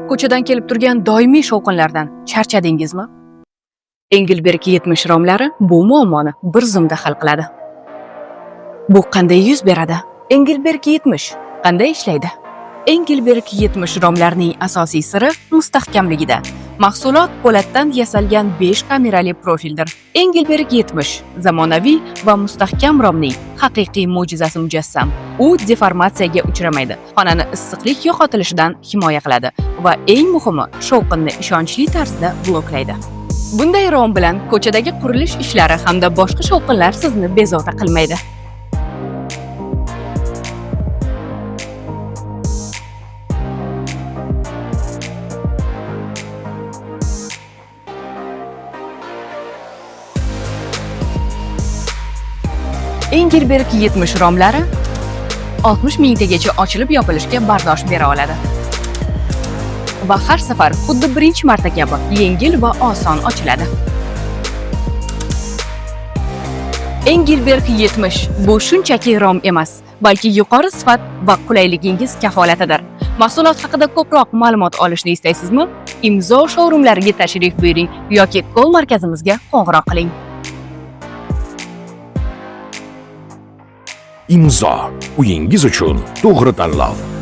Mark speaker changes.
Speaker 1: Ko'chadan kelib turgan doimiy shovqinlardan charchadingizmi? Engelberg 70 romlari bu muammoni bir zumda hal qiladi. Bu qanday yuz beradi? Engelberg 70 qanday ishlaydi? Engelberg 70 romlarining asosiy siri mustahkamligida. Mahsulot po'latdan yasalgan 5 kamerali profildir. Engelberg 70 zamonaviy va mustahkam romning haqiqiy mo'jizasi mujassam. U deformatsiyaga uchramaydi, xonani issiqlik yo'qotilishidan himoya qiladi va eng muhimi, shovqinni ishonchli tarzda bloklaydi. Bunday rom bilan ko'chadagi qurilish ishlari hamda boshqa shovqinlar sizni bezovta qilmaydi. Engelberg 70 romlari 60 mingtagacha ochilib yopilishga bardosh bera oladi. Va har safar xuddi birinchi marta kabi yengil va oson ochiladi. Engelberg 70 bu shunchaki rom emas, balki yuqori sifat va qulayligingiz kafolatidir. Mahsulot haqida ko'proq ma'lumot olishni istaysizmi? Imzo showroomlariga tashrif buyuring yoki call markazimizga qo'ng'iroq qiling.
Speaker 2: Imzo. Uyingiz uchun to'g'ri tanlov.